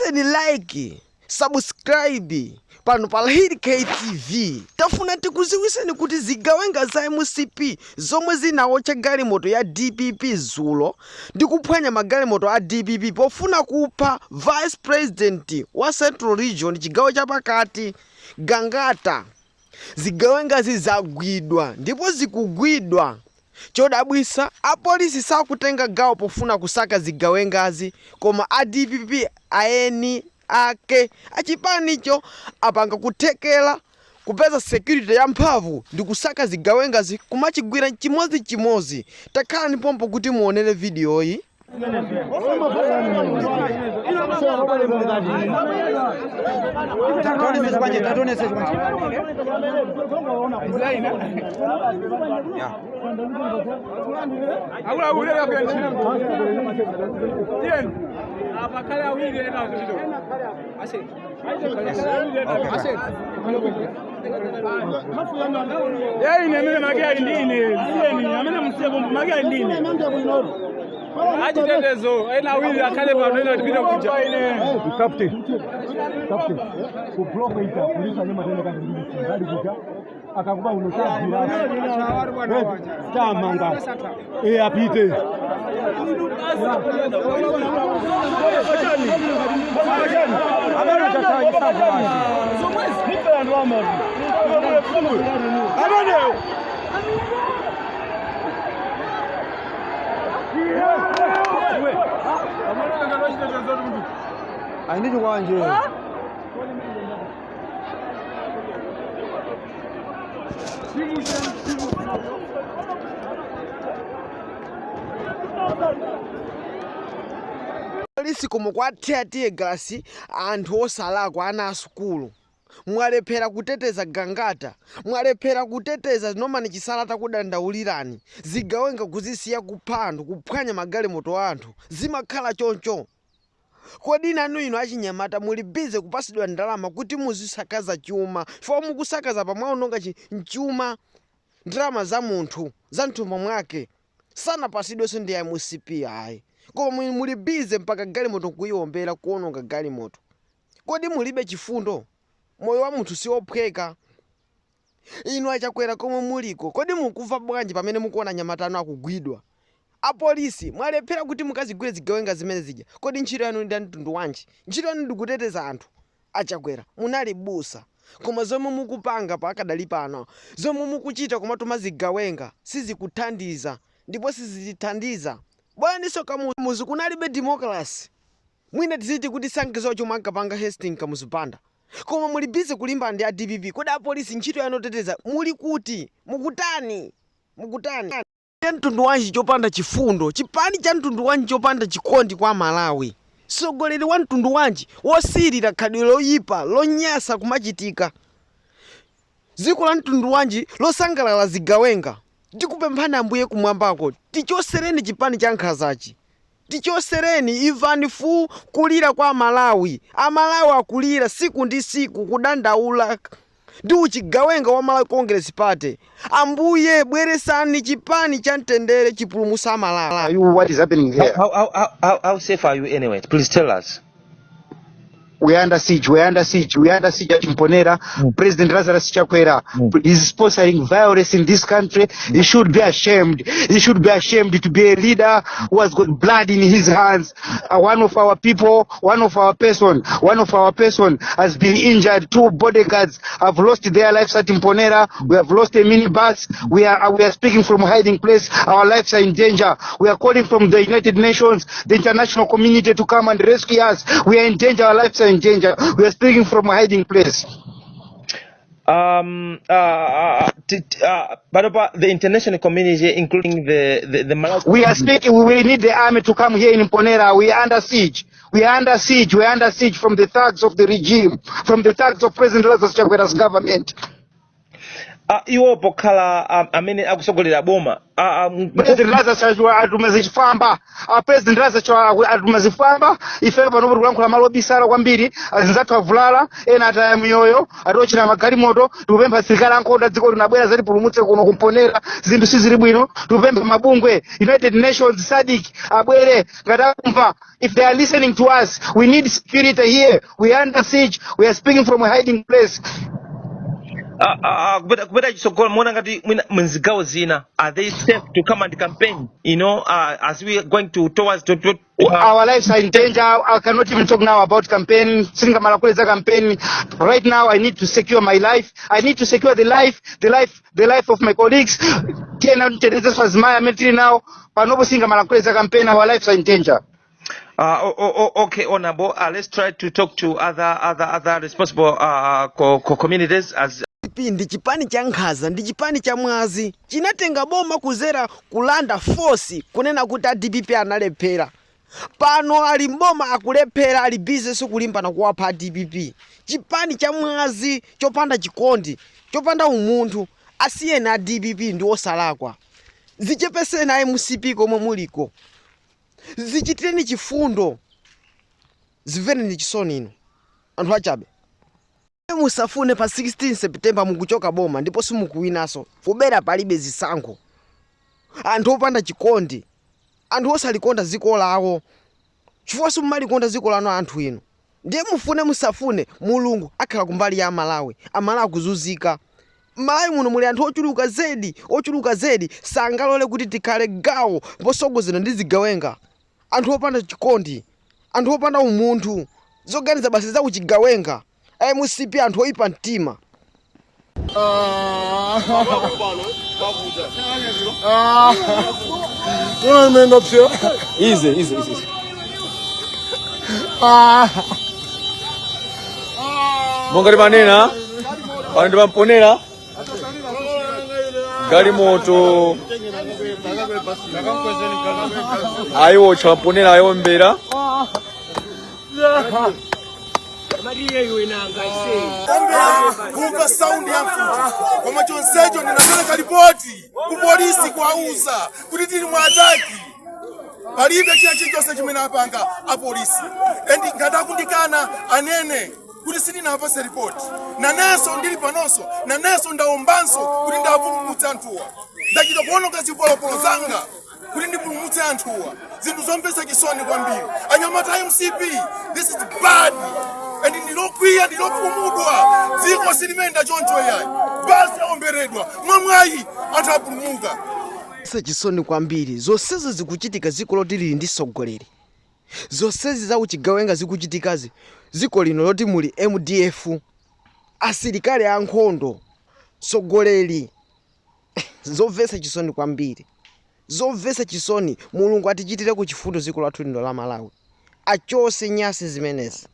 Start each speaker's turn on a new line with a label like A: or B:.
A: Tapangani like, subscribe pano pa Lahiri KTV. Tafuna tikuziwiseni kuti zigawenga za mcp zomwe zinawotcha galimoto ya dpp zulo ndi kuphwanya magalimoto a dpp pofuna kupha Vice President wa Central Region chigawo chapakati Gangata. Zigawengazi zagwidwa ndipo zikugwidwa. Chodabwisa apolisi sakutenga gawo pofuna kusaka zigawengazi koma a dpp aeni ake achipanicho apanga kuthekela kupeza security ya mphamvu ndikusaka zigawengazi kumachigwira chimodzichimodzi. Takhalani pompo kuti muonere video yi.
B: Ine amene make ali ndine siyeni amene musiye pompo make ali ndine achitetezo ena awiri akhale pano ena tipite kuja
C: Captain, captain, ku block ita polisi anyama tena kati ndikuti ngati kuja akakuba uno tagwira tamanga e apite Anditi kwanje.
A: Polisi koma kuwathira teargas anthu osalakwa ana asukulu. Mwalephera kuteteza Gangata, mwalephera kuteteza Norman Chisale atakudandaulirani, zigawenga kuzisiya kupha anthu, kuphwanya magalimoto a anthu, zimakhala choncho? Kodi nanu inu achinyamata muli busy kupasidwa ndalama kuti muzisakaza chuma chifukwa mukusakaza apa mwaononga chi chuma ndalama za munthu za mthumba mwake sanapasidwenso ndi mcp ayi koma inu muli busy mpaka galimoto kuiombera kuononga galimoto kodi mulibe chifundo moyo wa munthu siophweka Inu a Chakwera komwe muliko kodi mukuva bwanji pamene mukuona anyamata anu akugwidwa? Apolisi mwalephera kuti mukazigwire zigawenga zimene zija kodi ntchito yanu ndi ya mtundu wanji? Ntchito yanu ndikuteteza anthu? A Chakwera munali busa koma zomwe mukupanga pakadali pano zomwe mukuchita kumatuma zigawenga sizikuthandiza ndipo sizitithandiza. Bweraninso Kamuzu kunalibe democracy. Mwina tiziti kuti sankaziwa chomwe ankapanga Hastings Kamuzu Banda. Koma muli busy kulimbana ndi a dpp kodi apolisi ntchito yanu yoteteza muli kuti? Mukutani? Mukutani? Cha mtundu wanji chopanda chifundo? Chipani cha mtundu wanji chopanda chikondi kwa Amalawi? Mtsogoleri wa mtundu wanji wosiyilira khalidwe loyipa lonyasa kumachitika? Dziko la mtundu wanji losangalala zigawenga? Tikupemphani Ambuye kumwambako tichosereni chipani cha nkhazachi. Tichosereni, imvani fuu kulira kwa amalawi. Amalawi akulira siku ndi siku kudandaula ndi uchigawenga wa Malawi Congress Party. Ambuye bweresani chipani cha mtendere chipulumuse amalawi.
D: You what is happening here?
E: How safe are you anyway? Please tell us.
D: We are under siege. We are under siege. We are under siege at Mponera. President Lazarus Chakwera is sponsoring violence in this country. He should be ashamed. He should be ashamed to be a leader who has got blood in his hands. One of our people, one of our person, one of our person has been injured. Two bodyguards have lost their lives at Mponera. We have lost a minibus. We are speaking from hiding place. Our lives are in danger. We are calling from the United Nations, the international community to come and rescue us. We are in danger. Our lives are in danger. We are speaking from a hiding place.
E: But about the international community, including the Malawi.
D: We are speaking. We need the army to come here in Mponera. We are under siege. We are under siege. We are under siege from the thugs of the regime, from the thugs of President Lazarus Chakwera's government.
E: Iwo pokhala amene akusogolera boma
D: President Lazarus atuma zifwamba. A President Lazarus atuma zifwamba. Ife pano tikulankhula malo obisala kwambiri. Azinzathu avulala, ena ataya miyoyo, atiotchera magalimoto. Tikupempha asilikali ankhondo dziko linabwera zatipulumutse kuno kumponera, zinthu sizili bwino. Tikupempha mabungwe, United Nations, SADC abwere ngati akumva. If they are listening to us, we need security here. We are under siege. We are speaking from a hiding place.
E: Kupita chitsogolo, muona ngati mwina mzigawo zina, are they safe to come and campaign as we are going to towards to
D: Our lives are in danger. I cannot even talk now about campaign. Sindingamalankhule campaign. Right now, I need to secure my life. I need to secure the life of my colleagues. Tena mteteze azimayi amene tili nawo panopo. Sindingamalankhule campaign. Our lives are in danger.
E: Okay, Honorable, let's try to talk to other responsible communities as
A: DPP ndi chipani cha nkhanza, ndi chipani cha mwazi. Chinatenga boma kuzera kulanda force, kunena kuti a DPP analephera. Pano ali mboma, akulephera, ali busy kulimbana kuwapha a DPP. Chipani cha mwazi, chopanda chikondi, chopanda umunthu. Asiyeni a DPP, ndi osalakwa. Zichepeseni a MCP komwe muliko, zichitireni chifundo, zimvereni chisoni inu anthu achabe. Musafune, pa 16 September mukuchoka boma ndipo simukuwinanso. Kubera palibe zisankho. Anthu opanda chikondi, anthu osalikonda dziko lawo, chifukwa simumalikonda dziko lanu anthu inu. Ndiye mufune musafune, Mulungu akhala kumbali ya Amalawi. Amalawi akuzunzika. M'Malawi muno muli anthu ochuluka zedi, ochuluka zedi, sangalole kuti tikhale gawo posogozedwa ndi zigawenga, anthu opanda chikondi, anthu opanda umunthu, zoganiza basi za uchigawenga. MCP, anthu oyipa mtima.
B: Easy, easy, easy. Monga timanena pano, ndimamponera galimoto ayiwotcha, mamponera ayombera.
F: Kumva sound ya mfuti, koma chonsecho ndinapereka ripoti ku polisi kuwauza kuti tili mu attack. Palibe china chilichonse chimene apanga apolisi, and ngati akundikana, anene kuti sindinapase ripoti. Nanenso ndili panonso, nanenso ndaombanso kuti ndapulumutse anthuwa. Ndachita kuononga zipolopolo zanga kuti ndipulumutse anthuwa. Zinthu zomvetsa chisoni kwambiri. Anyamata MCP, this is bad, and ndilokwiya, ndilokhumudwa. Dziko silimenda choncho yayi. Basi aomberedwa mwamwayi, anthu apulumuka.
A: Sa chisoni kwambiri. Zonsezi zikuchitika dziko loti lili ndi tsogoleri. Zonsezi za uchigawenga zikuchitikazi dziko lino loti muli MDF, asilikali ankhondo, tsogoleri. Zomvetsa chisoni kwambiri, zomvetsa chisoni. Mulungu atichitireko chifundo dziko lathu lino la Malawi, achose nyasi zimenezi.